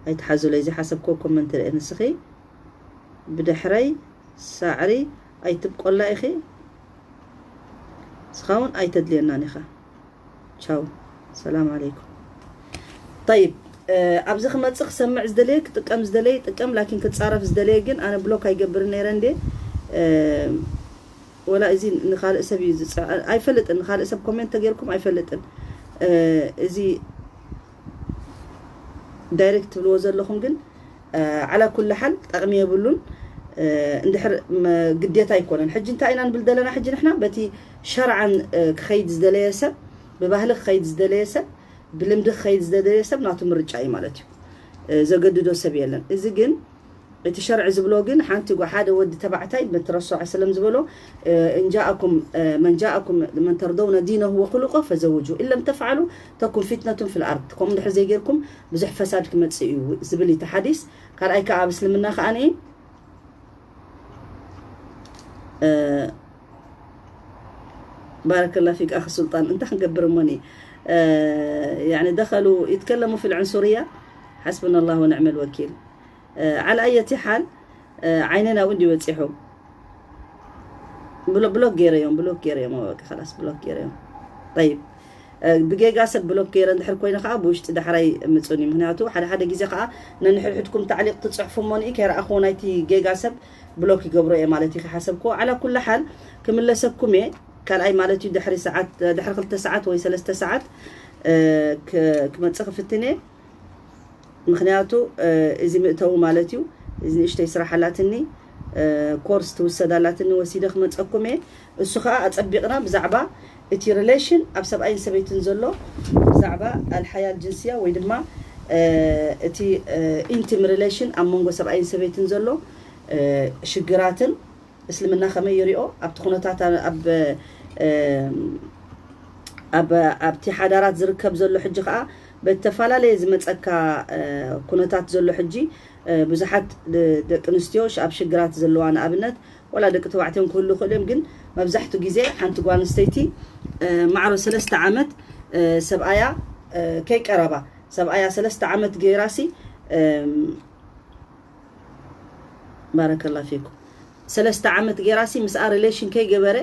ኣይትሓዙለይ፣ ዝሓሰብክዎ ኮመንት ርአ። ንስኺ ብድሕረይ ሳዕሪ ኣይትብቆላ ኢኺ። ንስኻ እውን ኣይተድልየናን ኢኻ። ቻው፣ ሰላም ዓለይኩም። ጠይብ፣ እ፣ ኣብዚ ክመጽእ ክሰምዕ ዝደለየ፣ ክጥቀም ዝደለየ ይጥቀም፣ ላኪን ክጻረፍ ዝደለየ ግን ኣነ ብሎክ ኣይገብርን ነይረ እንዴ። እ፣ ወላ እዚ ንኻልእ ሰብ እዩ ዝጽ-፣ ኣይፈልጥን፣ ንኻልእ ሰብ ኮሜንት ተገይርኩም ኣይፈልጥን። እ፣ እዚ ዳይሬክት ትብልዎ ዘለኹም ግን፣ እ፣ ዓላ ኩሉ ሓል ጠቕሚ የብሉን። እ፣ እንድሕር መ-፣ ግዴታ ኣይኮነን። ሕጂ እንታይ ኢና ንብል ዘለና? ሕጂ ንሕና በቲ ሸርዓን፣ እ፣ ክኸይድ ዝደለየ ሰብ፣ ብባህሊ ክኸይድ ዝደለየ ሰብ፣ ብልምዲ ክኸይድ ዝደለየ ሰብ ናቱ ምርጫ እዩ ማለት እዩ። እ፣ ዘገድዶ ሰብ የለን። እዚ ግን እቲ ሸርዒ ዝብሎ ግን ሓንቲ ጓ-፣ ሓደ ወዲ ተባዕታይ ነቲ ረሱል ሰለም ዝበሎ፣ እ፣ እንጃእኩም፣ እ፣ መን ጃእኩም መን ተርደውነ ዲነሁ ወኹሉቆ ፈዘውጁ ኢለም ተፍዓሉ ተኩን ፊትነቱን ፊል ኣርድ። ከምኡ እንድሕር ዘይጌርኩም ብዙሕ ፈሳድ ክመጽእ እዩ ዝብል እቲ ሓዲስ። ካልኣይ ከዓ ኣብ እስልምና ከዓ ንኢ፣ እ፣ ባረከላ ፊክ ኣኺ ሱልጣን፣ እንታይ ክንገብር እሞኒ? እ፣ ያኒ ደኸሉ ይትከለሙ ፊል ዕንሱርያ፣ ሓስብና ላህ ወንዕመል ወኪል። እ፣ ዓላ ኣየቲ ሓል፣ እ፣ ዓይነና እውን ድዩ በፂሑ? ብሎ-፣ ብሎክ ገይረዮም፣ ብሎክ ገይረዮም፣ በቃ፣ ኸላስ፣ ብሎክ ገይረዮም። ጠይብ፣ እ፣ ብጌጋ ሰብ ብሎክ ገይረ እንድሕር ኮይነ ኸዓ ብውሽጢ ዳሕራይ ምፁኒ። ምኽንያቱ ሓደ ሓደ ግዜ ኸዓ ነንሕድሕድኩም ታዕሊቕ ትፅሕፉ እሞ ንኢ ከይረኣኽዎ ናይቲ ጌጋ ሰብ ብሎክ ይገብሮ እየ ማለት እዩ ከሓሰብክዎ። ዓላ ኩሉ ሓል ክምለሰኩም እየ። ካልኣይ ማለት እዩ ድሕሪ ሰዓት፣ ድሕሪ ክልተ ሰዓት ወይ ሰለስተ ሰዓት፣ እ፣ ክ-፣ ክመፅእ ክፍትን እየ። ምኽንያቱ፣ እ፣ እዚ ምእተዊ ማለት እዩ። እዚ ንእሽተይ ስራሕ ኣላትኒ፣ እ፣ ኮርስ ትውሰድ ኣላትኒ፣ ወሲደ ክመፀኩም እየ። እሱ ኸዓ ኣጸቢቕና ብዛዕባ እቲ ሪሌሽን ኣብ ሰብኣይን ሰበይትን ዘሎ፣ ብዛዕባ ኣልሓያ ኣልጅንስያ ወይ ድማ፣ እ፣ እቲ፣ እ፣ ኢንቲም ሪሌሽን ኣብ መንጎ ሰብኣይን ሰበይትን ዘሎ፣ እ፣ ሽግራትን እስልምና ከመይ ይሪኦ ኣብቲ ኩነታት ኣብ፣ እ፣ ኣብ፣ ኣብቲ ሓዳራት ዝርከብ ዘሎ ሕጂ ኸዓ በተፈላለየ ዝመጸካ፣ እ፣ ኩነታት ዘሎ ሕጂ፣ እ፣ ብዙሓት ደ-፣ ደቂ ኣንስትዮ ሽ-፣ ኣብ ሽግራት ዘለዋ ንኣብነት ወላ ደቂ ተባዕትዮ ክህሉ ይኽእሉ እዮም፣ ግን መብዛሕትኡ ግዜ ሓንቲ ጓል ኣንስተይቲ፣ እ፣ ማዕረ ሰለስተ ዓመት፣ እ፣ ሰብኣያ፣ እ፣ ከይቀረባ፣ ሰብኣያ ሰለስተ ዓመት ገይራሲ፣ እም፣ ባረከላ ፊኩም። ሰለስተ ዓመት ገይራሲ ምስኣ ሪሌሽን ከይገበረ፣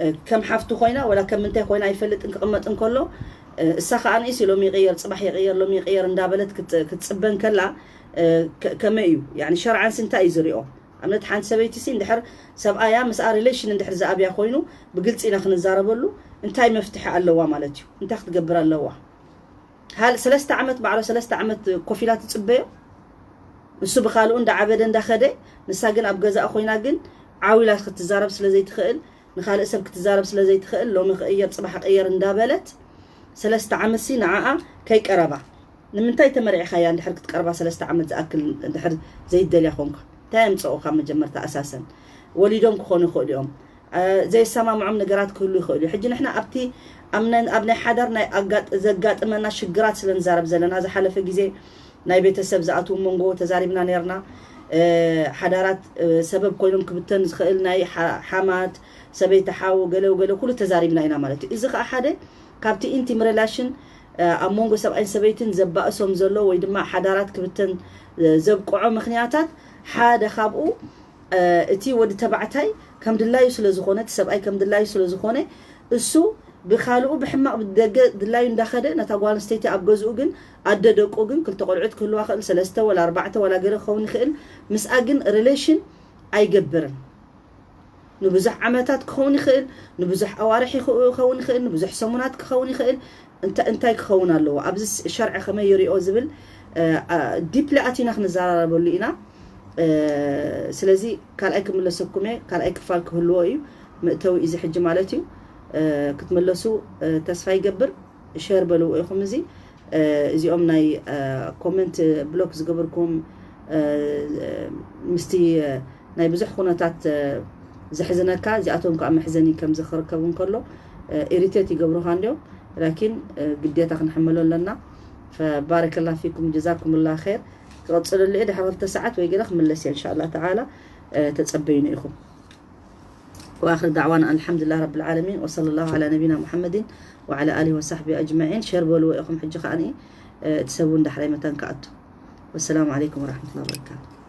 እ፣ ከም ሓፍቱ ኮይና ወላ ከም ምንታይ ኮይና ኣይፈልጥን ክቕመጥ እንከሎ፣ እ፣ እሳ ኸዓ ንኢሲ ሎሚ ይቕየር፣ ጽባሕ ይቕየር፣ ሎሚ ይቕየር እንዳበለት ክት-፣ ክትጽበ እንከላ፣ እ፣ ከ-፣ ከመይ እዩ? ያኒ ሸርዓንሲ እንታይ እዩ ዝሪኦ? ኣብነት ሓንቲ ሰበይቲ ሲ እንድሕር ሰብኣያ ምስኣ ሪሌሽን እንድሕር ዝኣብያ ኮይኑ ብግልፂ ኢና ክንዛረበሉ እንታይ መፍትሒ ኣለዋ ማለት እዩ? እንታይ ክትገብር ኣለዋ? ሃል-፣ ሰለስተ ዓመት ማዕረ ሰለስተ ዓመት ኮፍ ኢላ ትጽበዮ። ንሱ ብኻልኡ እንዳዓበደ እንዳኸደ፣ ንሳ ግን ኣብ ገዛኣ ኮይና ግን ዓው ኢላ ክትዛረብ ስለ ዘይትኽእል፣ ንኻልእ ሰብ ክትዛረብ ስለ ዘይትኽእል፣ ሎሚ ክቕየር ጽባሕ ክቕየር እንዳበለት፣ ሰለስተ ዓመትሲ ንዓኣ ከይቀረባ። ንምንታይ ተመርዒኻያ እንድሕር ክትቀርባ ሰለስተ ዓመት ዝኣክል እንድሕር ዘይትደልያ ኮንካ? እንታይ ኣምጽኦ ካብ መጀመርታ ኣሳሰን? ወሊዶም ክኾኑ ይኽእሉ እዮም። እ፣ ዘይሰማምዖም ነገራት ክህሉ ይኽእሉ እዩ። ሕጂ ንሕና ኣብቲ፣ ኣብ ናይ፣ ኣብ ናይ ሓዳር ናይ ኣጋጥ-፣ ዘጋጥመና ሽግራት ስለ ንዛረብ ዘለና፣ ዝሓለፈ ግዜ ናይ ቤተሰብ ዝኣትዉ መንጎ ተዛሪብና ነርና። እ፣ ሓዳራት፣ እ፣ ሰበብ ኮይኖም ክብተን ዝኽእል ናይ ሓ-፣ ሓማት፣ ሰበይቲ ሓው፣ ገለ ወገለ ኩሉ ተዛሪብና ኢና ማለት እዩ። እዚ ኸዓ ሓደ ካብቲ ኢንቲም ሪላሽን፣ እ፣ ኣብ መንጎ ሰብኣይን ሰበይትን ዘባእሶም ዘሎ ወይ ድማ ሓዳራት ክብተን፣ እ፣ ዘብቅዖ ምኽንያታት ሓደ ካብኡ፣ እ፣ እቲ ወዲ ተባዕታይ ከም ድላዩ ስለ ዝኾነ፣ እቲ ሰብኣይ ከም ድላዩ ስለ ዝኾነ፣ እሱ ብኻልኡ ብሕማቕ ብደገ ድላዩ እንዳኸደ፣ ነታ ጓል ኣንስተይቲ ኣብ ገዝኡ ግን ኣደ ደቁ ግን ክልተ ቆልዑት ክህልዋ ክእል፣ ሰለስተ ወላ ኣርባዕተ ወላ ገለ ክኸውን ይኽእል፣ ምስኣ ግን ሪሌሽን ኣይገብርን። ንብዙሕ ዓመታት ክኸውን ይኽእል፣ ንብዙሕ ኣዋርሕ ይኽ-፣ ክኸውን ይኽእል፣ ንብዙሕ ሰሙናት ክኸውን ይኽእል። እንታ-፣ እንታይ ክኸውን ኣለዎ? ኣብዚ ስ-፣ ሸርዒ ከመይ ይሪኦ ዝብል፣ እ፣ ኣ-፣ ዲፕሊ ኣቲና ክንዘራረበሉ ኢና። እ፣ ስለዚ ካልኣይ ክምለሰኩም እየ፣ ካልኣይ ክፋል ክህልዎ እዩ። መእተዊ እዚ ሕጂ ማለት እዩ ክትመለሱ ተስፋ ይገብር። ሸር በልዎ ኢኹም። እዚ እዚኦም ናይ ኮመንት ብሎክ ዝገበርኩም ምስቲ ናይ ብዙሕ ኩነታት ዘሕዝነካ፣ እዚኣቶም ከዓ መሕዘኒ ከም ዝኽርከብ እንከሎ ኢሪቴት ይገብሩኻ እንዲዮም። ላኪን ግዴታ ክንሕመሎ ኣለና። ባረከላ ፊኩም ጀዛኩም ላ ር። ክቐፅለሉ እየ ድሕሪ ክልተ ሰዓት ወይ ገለ ክምለስ እየ እንሻላ ተዓላ። ተፀበዩኒ ኢኹም። وآخر دعوانا أن الحمد لله رب العالمين، وصلى الله على نبينا محمد وعلى آله وصحبه أجمعين. ሸር በልዎ ኢኹም። ሕጂ ከዓኒ እቲ ሰብ እውን ዳሕራይ መታን ክኣቱ። والسلام عليكم ورحمة الله وبركاته.